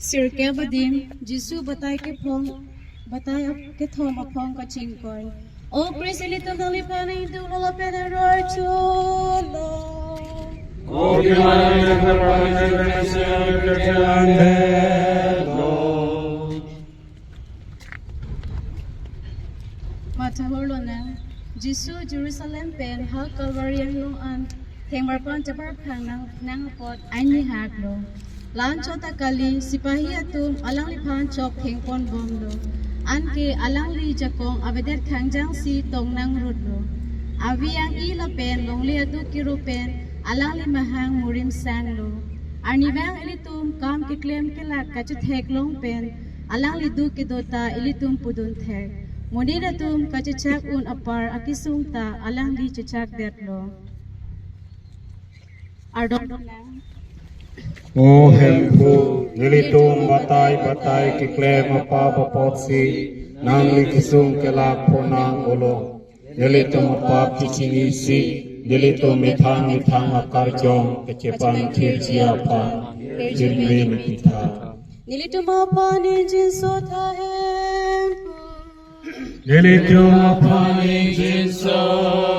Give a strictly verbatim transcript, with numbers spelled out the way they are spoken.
Sirkep adim, Jisu batai kephong, batai ap-, kethom aphong kachingkoi. O Khristo, ilitum nangliphan nangdunglo lapen aroi chulo. O Kiman, nangphan nangphan nangphan nangphan Matha hurlo nang, Jisu Jerusalem pen ha Kalvari angno an thengparpan chaparphang nang nang apot aini haklo. La-anchot ta kali, sipahi atum alangliphan chok thengponbomlo. Anke alangli jakong avedet khangjangsi tong nangrutlo. Avi ang-i lapen longle aduk kiro pen alangli mahang murim sanglo. Arnivang ilitum kam keklem kelak kachetheklong pen alangli duk kedo ta ilitum pudun thek. Monit atum kachechak un apar akesung ta alangli chechakdetlo. Ardom. O Hemphu, nelitum batai batai keklem apap apotsi nangli kesung kelak phonang olo. Nelitum apap kechingisi, nelitum methang methang akarjong kachepangthirji aphan hirjume nangpitha. Nelitum aphan ingjinso tha Hemphu. Nelitum aphan ingjinso.